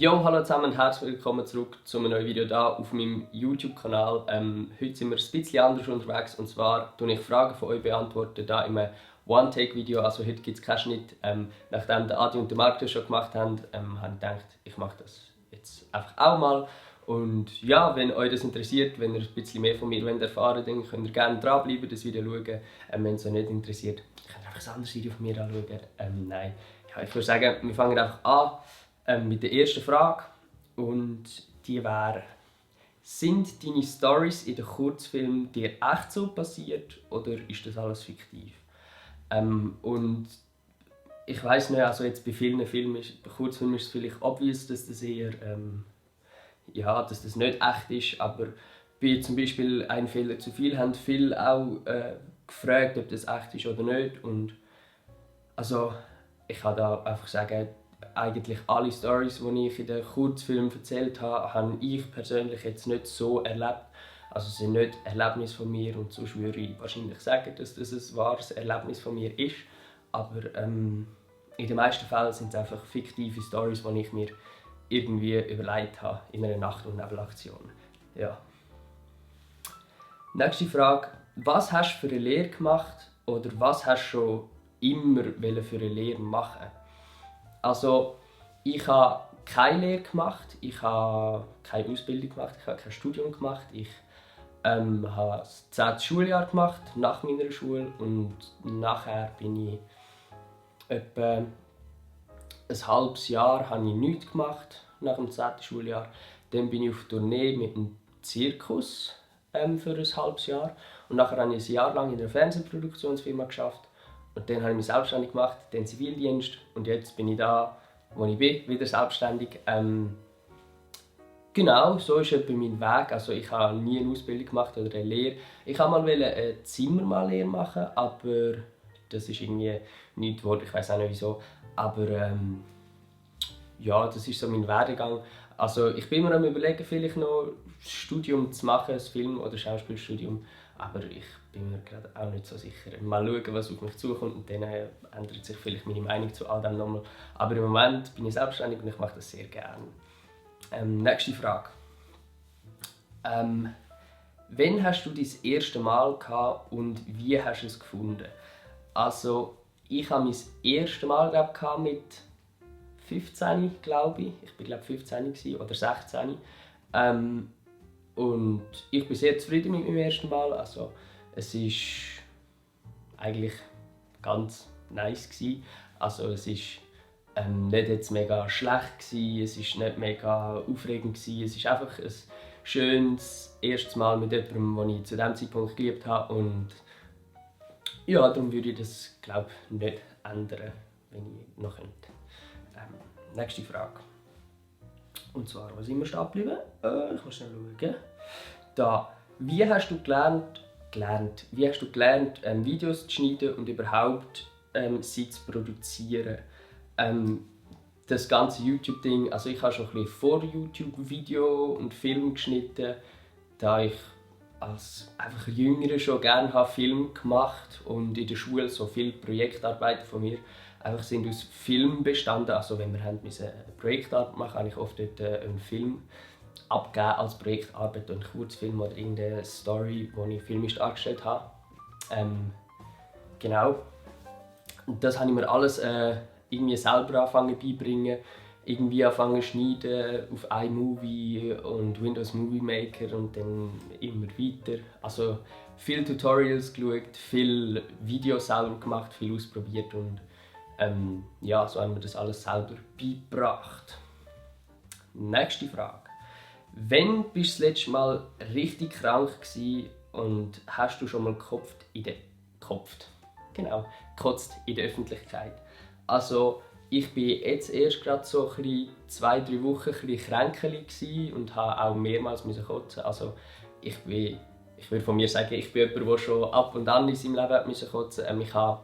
Jo, hallo zusammen und herzlich willkommen zurück zu einem neuen Video hier auf meinem YouTube-Kanal. Heute sind wir ein bisschen anders unterwegs und zwar beantworte ich Fragen von euch beantworten hier in einem One-Take-Video. Also heute gibt es keinen Schnitt. Nachdem der Adi und der Marc das schon gemacht haben, habe ich gedacht, ich mache das jetzt einfach auch mal. Und ja, wenn euch das interessiert, wenn ihr ein bisschen mehr von mir erfahren wollt, dann könnt ihr gerne dranbleiben, das Video schauen. Wenn es euch nicht interessiert, könnt ihr einfach ein anderes Video von mir anschauen. Nein, ja, ich würde sagen, wir fangen einfach an mit der ersten Frage. Und die wäre: Sind deine Stories in den Kurzfilmen dir echt so passiert oder ist das alles fiktiv? Und ich weiß nicht, also jetzt bei vielen Filmen, bei Kurzfilmen ist es vielleicht obvious, dass das eher dass das nicht echt ist, aber bei zum Beispiel «Ein Fehler zu viel» haben viele auch gefragt, ob das echt ist oder nicht. Und also ich kann da einfach sagen, eigentlich alle Stories, die ich in den Kurzfilmen erzählt habe, habe ich persönlich jetzt nicht so erlebt. Also es sind nicht Erlebnisse von mir und sonst würde ich wahrscheinlich sagen, dass das ein wahres Erlebnis von mir ist. Aber in den meisten Fällen sind es einfach fiktive Stories, die ich mir irgendwie überlegt habe in einer Nacht- und Nebelaktion. Ja. Nächste Frage: Was hast du für eine Lehre gemacht oder was hast du schon immer für eine Lehre machen? Also ich habe keine Lehre gemacht, ich habe keine Ausbildung gemacht, ich habe kein Studium gemacht. Ich habe das 10. Schuljahr gemacht nach meiner Schule und nachher bin ich etwa ein halbes Jahr habe ich nichts gemacht nach dem 10. Schuljahr. Dann bin ich auf Tournee mit dem Zirkus für ein halbes Jahr. Und nachher habe ich ein Jahr lang in einer Fernsehproduktionsfirma geschafft. Und dann habe ich mich selbstständig gemacht, den Zivildienst. Und jetzt bin ich da, wo ich bin, wieder selbstständig. Genau, so ist etwa mein Weg. Also ich habe nie eine Ausbildung gemacht oder eine Lehre. Ich wollte mal eine Zimmermannlehre machen, aber das ist irgendwie nichts geworden. Ich weiß auch nicht wieso. Aber ja, das ist so mein Werdegang. Also ich bin mir am Überlegen, vielleicht noch ein Studium zu machen, ein Film- oder Schauspielstudium. Aber ich bin mir gerade auch nicht so sicher. Mal schauen, was auf mich zukommt und dann ändert sich vielleicht meine Meinung zu all dem nochmal. Aber im Moment bin ich selbstständig und ich mache das sehr gerne. Nächste Frage. Wann hast du dein erste Mal gehabt und wie hast du es gefunden? Also ich hatte mein erstes Mal mit 15, glaube ich. Ich war glaube 15 oder 16. Und ich bin sehr zufrieden mit meinem ersten Mal. Also es war eigentlich ganz nice gewesen. Also es war nicht jetzt mega schlecht gewesen, es war nicht mega aufregend gewesen. Es ist einfach ein schönes erstes Mal mit jemandem, den ich zu diesem Zeitpunkt geliebt habe. Und ja, darum würde ich das, glaube ich, nicht ändern, wenn ich noch könnte. Nächste Frage. Und zwar, was sind wir stehen geblieben? Ich muss schnell schauen. Da. Wie hast du gelernt, Videos zu schneiden und überhaupt sie zu produzieren? Das ganze YouTube-Ding, also ich habe schon ein bisschen vor YouTube Video und Film geschnitten, da ich als einfach Jüngerer schon gerne Film gemacht und in der Schule so viele Projektarbeiten von mir einfach sind aus Film bestanden. Also wenn wir eine Projektarbeit machen, habe ich oft dort einen Film abgeben als Projektarbeit, einen Kurzfilm oder irgendeine Story, die ich filmisch dargestellt habe. Genau. Und das habe ich mir alles irgendwie selber angefangen beibringen. Irgendwie angefangen zu schneiden auf iMovie und Windows Movie Maker und dann immer weiter. Also viele Tutorials geschaut, viele Videos selber gemacht, viel ausprobiert und ja, so haben wir das alles selber beigebracht. Nächste Frage. Wann bist du das letzte Mal richtig krank und hast du schon mal gekotzt in der Öffentlichkeit? Also ich war jetzt erst gerade so 2-3 Wochen kränkelig und habe auch mehrmals kotzen. Also ich würde von mir sagen, ich bin jemand, der schon ab und an in seinem Leben kotzen musste.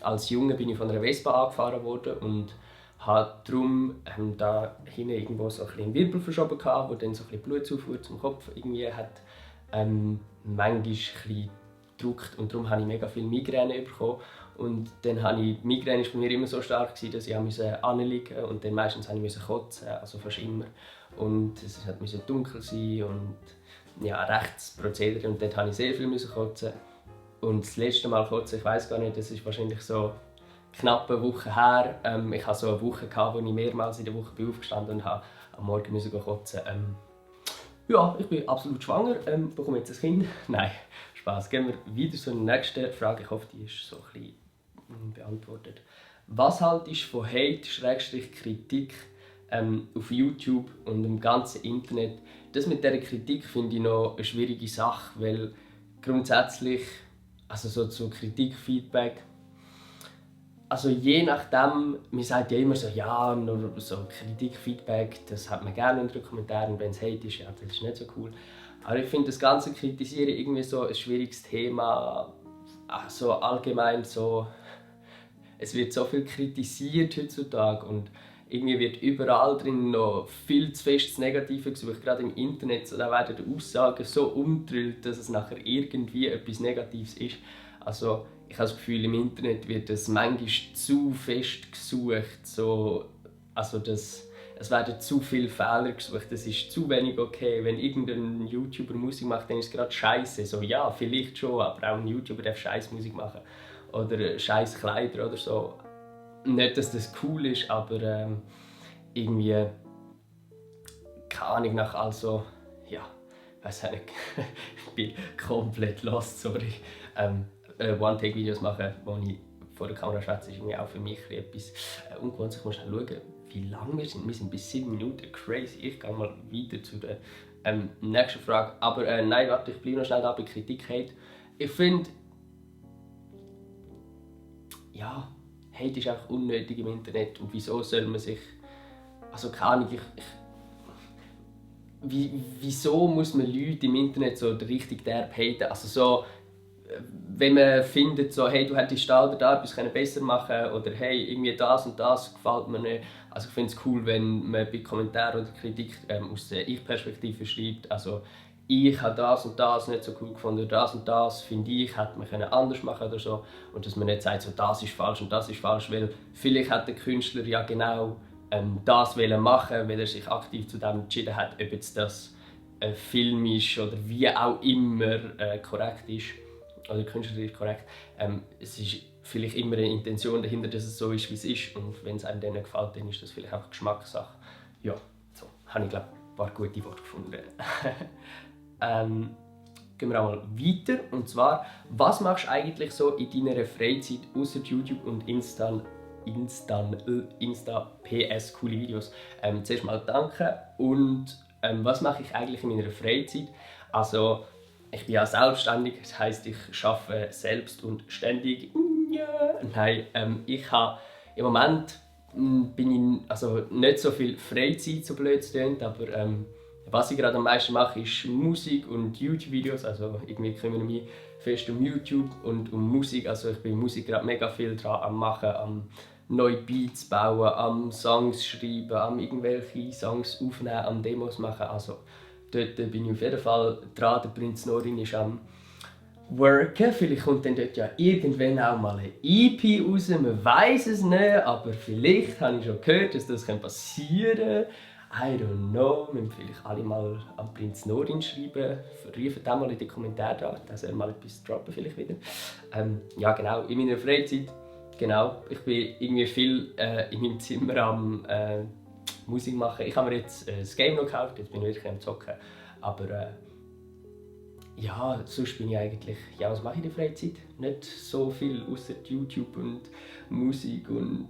Als Junge bin ich von einer Vespa angefahren worden und habe darum da hinten irgendwo so einen Wirbel verschoben, wo dann so ein bisschen Blutzufuhr zum Kopf irgendwie hat manchmal ein bisschen gedrückt und darum habe ich mega viel Migräne bekommen. Und dann habe ich, die Migräne war bei mir immer so stark, dass ich anliegen musste und dann meistens musste ich kotzen, also fast immer. Und es musste dunkel sein und ja, rechtes Prozedere und dort musste ich sehr viel kotzen. Und das letzte Mal kotzen, ich weiß gar nicht, das ist wahrscheinlich so knapp eine Woche her. Ich hatte so eine Woche, wo ich mehrmals in der Woche aufgestanden und am Morgen musste kotzen. Ja, ich bin absolut schwanger, bekomme jetzt ein Kind. Nein, Spaß. Gehen wir weiter zur nächsten Frage. Ich hoffe, die ist so ein bisschen beantwortet. Was haltest du von Hate/Kritik auf YouTube und im ganzen Internet? Das mit dieser Kritik finde ich noch eine schwierige Sache, weil grundsätzlich, also so zu Kritik, Feedback, also je nachdem, man sagt ja immer so, ja, nur so Kritik, Feedback, das hat man gerne in den Kommentaren, wenn es Hate ist, ja, das ist nicht so cool. Aber ich finde das ganze Kritisieren irgendwie so ein schwieriges Thema, also allgemein so, es wird so viel kritisiert heutzutage und irgendwie wird überall drin noch viel zu fest das Negative gesucht, gerade im Internet, so, da werden die Aussagen so umgedrillt, dass es nachher irgendwie etwas Negatives ist. Also ich habe das Gefühl, im Internet wird es manchmal zu fest gesucht, so, also es werden zu viele Fehler gesucht, es ist zu wenig okay. Wenn irgendein YouTuber Musik macht, dann ist es gerade scheiße. So, ja, vielleicht schon, aber auch ein YouTuber darf scheiß Musik machen. Oder scheiß Kleider oder so. Nicht, dass das cool ist, aber irgendwie keine Ahnung nach, also ja, ich weiß nicht, ich bin komplett lost, sorry. One-Take-Videos machen, wo ich vor der Kamera schwätze, ist irgendwie auch für mich etwas ungewohnt. Ich muss schnell schauen, wie lange wir sind. Wir sind bis 7 Minuten, crazy. Ich gehe mal weiter zu der nächsten Frage. Aber nein, warte, ich bleibe noch schnell da bei Kritik, Hate. Ich finde, ja, Hate ist einfach unnötig im Internet und wieso soll man sich, also keine Ahnung, wieso muss man Leute im Internet so richtig derb haten, also so, wenn man findet, so, hey, du hättest da oder da etwas besser machen können oder hey, irgendwie das und das gefällt mir nicht. Also ich finde es cool, wenn man bei Kommentaren oder Kritik aus der Ich-Perspektive schreibt, also ich habe das und das nicht so cool gefunden, das und das finde ich, hätte man anders machen oder so. Und dass man nicht sagt, so, das ist falsch und das ist falsch, weil vielleicht hat der Künstler ja genau das machen, weil er sich aktiv zu dem entschieden hat, ob jetzt das Film ist oder wie auch immer korrekt ist oder künstlerisch korrekt. Es ist vielleicht immer eine Intention dahinter, dass es so ist, wie es ist. Und wenn es einem dann nicht gefällt, dann ist das vielleicht auch Geschmackssache. Ja, so habe ich glaube ein paar gute Worte gefunden. Gehen wir auch mal weiter. Und zwar, was machst du eigentlich so in deiner Freizeit außer YouTube und Insta PS, coole Videos? Zuerst mal danke. Und was mache ich eigentlich in meiner Freizeit? Also, ich bin ja selbstständig, das heisst, ich arbeite selbst und ständig. Ja. Nein, ich habe im Moment bin ich also nicht so viel Freizeit, so blöd es klingt, aber was ich gerade am meisten mache, ist Musik und YouTube-Videos. Also irgendwie kümmere ich mich fest um YouTube und um Musik. Also ich bin in Musik gerade mega viel dran am machen, am neue Beats bauen, am Songs schreiben, am irgendwelche Songs aufnehmen, am Demos machen. Also dort bin ich auf jeden Fall dran. Der Prinz Norin ist am worken. Vielleicht kommt dann dort ja irgendwann auch mal eine EP raus, man weiß es nicht, aber vielleicht habe ich schon gehört, dass das passieren kann. I don't know, wir müssen vielleicht alle mal am Prinz Norin schreiben, rufen den mal in die Kommentare an, der soll mal etwas droppen vielleicht wieder. Ja genau, in meiner Freizeit, genau, ich bin irgendwie viel in meinem Zimmer am Musik machen. Ich habe mir jetzt das Game noch gekauft, jetzt bin ich wirklich am Zocken, aber ja, sonst bin ich eigentlich, ja, was mache ich in der Freizeit? Nicht so viel außer YouTube und Musik und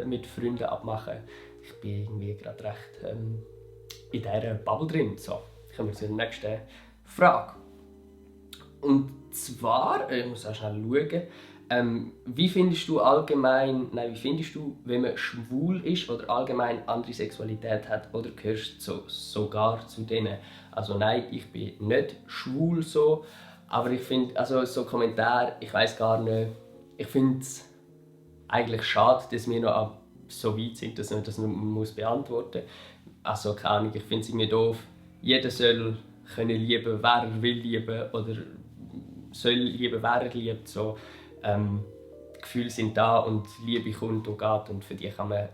mit Freunden abmachen. Ich bin irgendwie gerade recht in dieser Bubble drin. So, kommen wir zur nächsten Frage. Und zwar, ich muss auch schnell schauen, wie findest du, wenn man schwul ist oder allgemein andere Sexualität hat oder gehörst du sogar zu denen? Also nein, ich bin nicht schwul so, aber ich finde, also so Kommentare, ich weiß gar nicht, ich finde es eigentlich schade, dass wir noch so weit sind, dass man das noch beantworten muss. Also keine Ahnung, ich finde es irgendwie doof. Jeder soll können lieben, wer er will lieben oder soll lieben, wer er liebt. So, Gefühle sind da und Liebe kommt und geht und für die kann man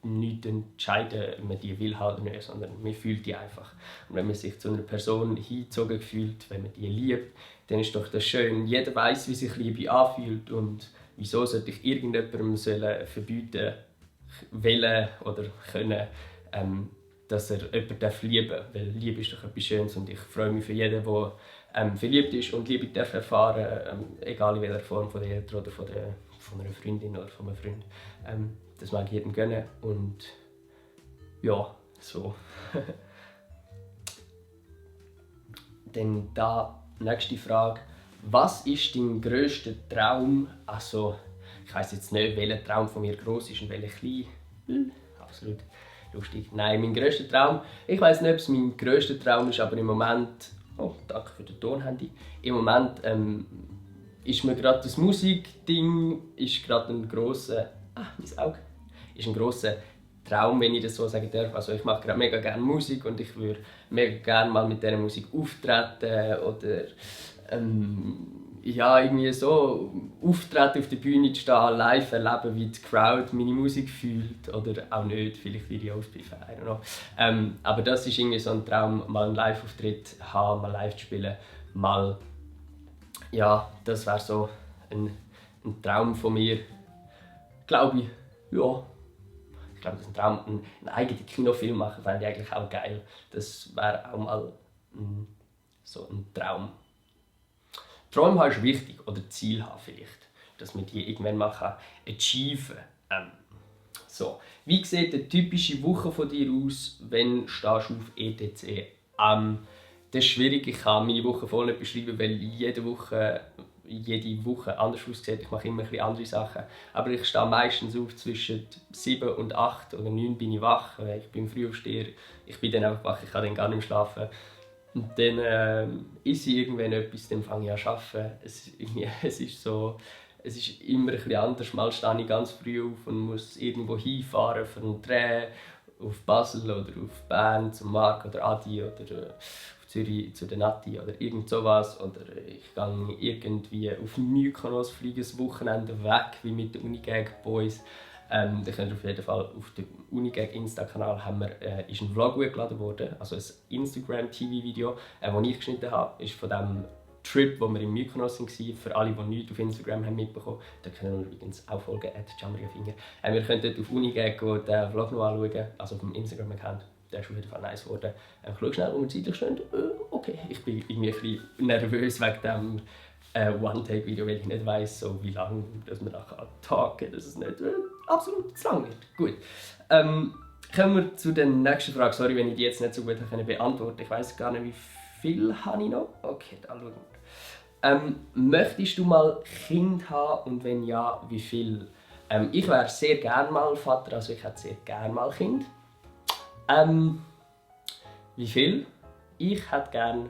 nicht entscheiden, ob man die will halt oder nicht, sondern man fühlt die einfach. Und wenn man sich zu einer Person hingezogen fühlt, wenn man die liebt, dann ist doch das schön. Jeder weiß, wie sich Liebe anfühlt und wieso sollte ich irgendjemandem verbieten, wollen oder können, dass er jemanden lieben darf. Weil Liebe ist doch etwas Schönes und ich freue mich für jeden, der verliebt ist und Liebe darf erfahren, egal in welcher Form, von der Eltern oder von einer Freundin oder von einem Freund. Das mag ich jedem gönnen und ja, so. Dann da nächste Frage. Was ist dein grösster Traum? Also, ich weiss jetzt nicht, welcher Traum von mir gross ist und welcher klein. Absolut lustig. Nein, mein grösster Traum. Ich weiss nicht, ob es mein grösster Traum ist, aber im Moment. Oh, danke für den Tonhandy. Im Moment ist mir gerade das Musikding gerade ein grosser. Mein Auge. Ist ein grosser Traum, wenn ich das so sagen darf. Also ich mache gerade mega gerne Musik und ich würde mega gerne mal mit dieser Musik auftreten oder ja, irgendwie so auftreten, auf der Bühne zu stehen, live erleben, wie die Crowd meine Musik fühlt oder auch nicht, vielleicht Videos bei I don't know. Aber das ist irgendwie so ein Traum, mal einen Live-Auftritt haben, mal live zu spielen, mal, ja, das wäre so ein Traum von mir, glaube ich, ja. Ich glaube, das ist ein Traum, einen eigenen Kinofilm machen, fände ich eigentlich auch geil. Das wäre auch mal so ein Traum. Träume haben ist wichtig, oder Ziel haben vielleicht, dass man die irgendwann mal achieven kann. So. Wie sieht eine typische Woche von dir aus, wenn stehst du auf ETC? Das ist schwierig, ich kann meine Woche voll nicht beschreiben, weil jede Woche anders aussieht. Ich mache immer ein bisschen andere Sachen. Aber ich stehe meistens auf zwischen 7 und 8 oder 9 bin ich wach. Ich bin Frühaufsteher, ich bin dann einfach wach, ich kann dann gar nicht mehr schlafen. Und dann esse ich irgendwann etwas, dann fange ich an zu arbeiten. Es ist immer ein bisschen anders. Mal stehe ich ganz früh auf und muss irgendwo hinfahren für einen Dreh auf Basel oder auf Bern zum Marc oder Adi oder auf Zürich zu der Nati oder irgend sowas. Oder ich gehe irgendwie auf Mykonos, fliege ein Wochenende weg, wie mit den Unigag Boys. Da könnt ihr auf jeden Fall auf dem Unigag Insta-Kanal ist ein Vlog hochgeladen worden, also ein Instagram-TV-Video, das ich geschnitten habe, ist von dem Trip, wo wir in Mykonos waren. Für alle, die nichts auf Instagram haben mitbekommen, da können wir übrigens auch folgen, @jamriafinger. Wir können dort auf Unigag den Vlog noch anschauen, also auf dem Instagram-Account. Der ist auf jeden Fall nice geworden. Schau schnell, wo wir zeitlich stehen. Okay, ich bin irgendwie ein bisschen nervös wegen dem One-Take-Video, weil ich nicht weiss, so wie lange dass man nachher tagen, dass es nicht absolut zu lang wird. Gut. Kommen wir zu der nächsten Frage. Sorry, wenn ich die jetzt nicht so gut beantworten konnte. Ich weiss gar nicht, wie viel habe ich noch. Okay, dann schauen wir. Möchtest du mal Kind haben und wenn ja, wie viel? Ich wäre sehr gerne mal Vater, also ich hätte sehr gerne mal Kind. Wie viel? Ich hätte gerne.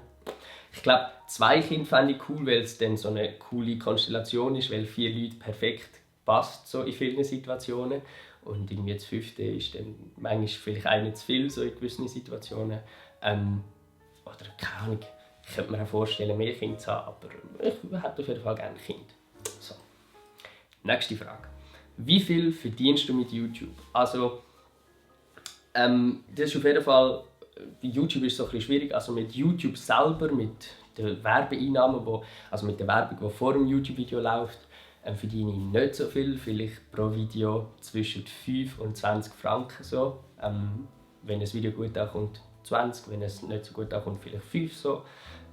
Ich glaube, 2 Kinder fände ich cool, weil es dann so eine coole Konstellation ist, weil 4 Leute perfekt passt so in vielen Situationen. Und irgendwie das 5. ist dann manchmal vielleicht eine zu viel so in gewissen Situationen. Oder keine Ahnung, ich könnte mir auch vorstellen, mehr Kinder zu haben, aber ich hätte auf jeden Fall gerne ein Kind. So. Nächste Frage. Wie viel verdienst du mit YouTube? Also, das ist auf jeden Fall, YouTube ist so ein bisschen schwierig, also mit YouTube selber, mit den Werbeeinnahmen, also mit der Werbung, die vor dem YouTube-Video läuft, verdiene ich nicht so viel, vielleicht pro Video zwischen 5 und 20 Franken so. Wenn das Video gut ankommt, 20, wenn es nicht so gut ankommt, vielleicht 5 so.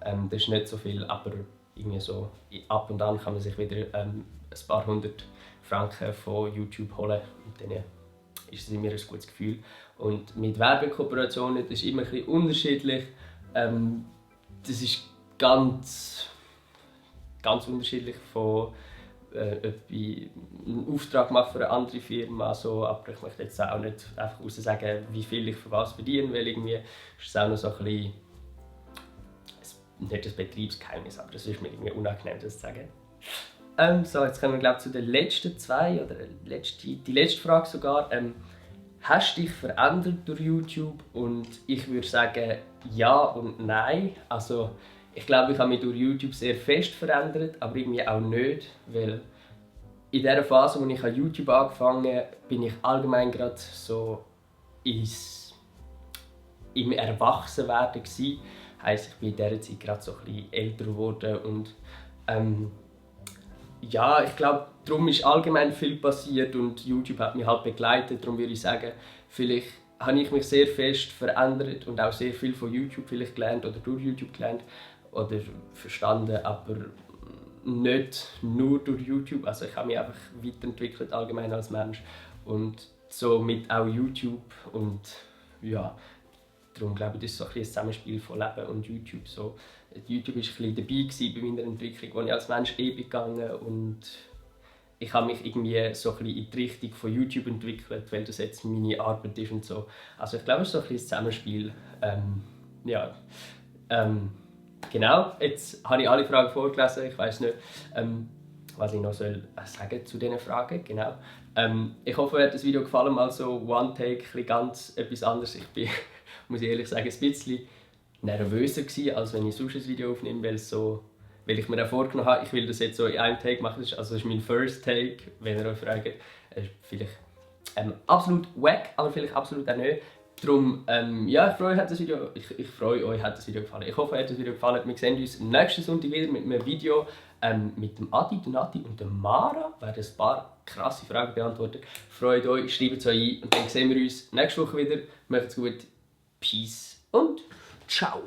Das ist nicht so viel, aber irgendwie so ab und an kann man sich wieder ein paar hundert Franken von YouTube holen und dann ist es immer ein gutes Gefühl. Und mit Werbekooperationen, das ist immer ein bisschen unterschiedlich. Das ist ganz unterschiedlich von ob ich einen Auftrag mache für eine andere Firma, so, aber ich möchte jetzt auch nicht einfach sagen, wie viel ich für was verdiene, weil irgendwie ist es auch noch so ein bisschen, nicht das Betriebsgeheimnis, aber das ist mir irgendwie unangenehm, das zu sagen. So, jetzt kommen wir glaube ich, zu den letzten 2, oder die letzte Frage sogar. Hast du dich verändert durch YouTube? Und ich würde sagen, ja und nein. Also, ich glaube, ich habe mich durch YouTube sehr fest verändert, aber irgendwie auch nicht, weil in dieser Phase, wo ich an YouTube angefangen habe, bin ich allgemein gerade so im Erwachsenwerden gsi. Heisst, ich bin in dieser Zeit gerade so ein bisschen älter geworden und ja, ich glaube, darum ist allgemein viel passiert und YouTube hat mich halt begleitet. Darum würde ich sagen, vielleicht habe ich mich sehr fest verändert und auch sehr viel von YouTube vielleicht gelernt oder durch YouTube gelernt oder verstanden, aber nicht nur durch YouTube. Also ich habe mich einfach weiterentwickelt allgemein als Mensch und somit auch YouTube und ja, darum glaube ich, das ist so ein Zusammenspiel von Leben und YouTube. So, YouTube war ein bisschen dabei bei meiner Entwicklung, wo ich als Mensch gegangen und ich habe mich irgendwie so ein bisschen in die Richtung von YouTube entwickelt, weil das jetzt meine Arbeit ist und so. Also ich glaube, es ist so ein Zusammenspiel. Ja. Genau, jetzt habe ich alle Fragen vorgelesen. Ich weiß nicht, was ich noch sagen soll zu diesen Fragen. Genau. Ich hoffe, euch hat das Video gefallen, mal so One-Take, ganz etwas anderes. Ich bin, muss ich ehrlich sagen, ein bisschen nervöser gewesen, als wenn ich sonst ein Video aufnehme, weil ich mir auch vorgenommen habe, ich will das jetzt so in einem Take machen. Also das ist mein First Take, wenn ihr euch fragt. Vielleicht absolut wack, aber vielleicht absolut auch nicht. Darum, ja, ich freue, ich freue euch, hat das Video gefallen. Ich hoffe, euch hat das Video gefallen. Wir sehen uns nächsten Sonntag wieder mit einem Video mit dem Adi, der Nati und der Mara. Werden ein paar krasse Fragen beantworten. Freut euch, schreibt es euch ein und dann sehen wir uns nächste Woche wieder. Macht's gut, Peace und ciao.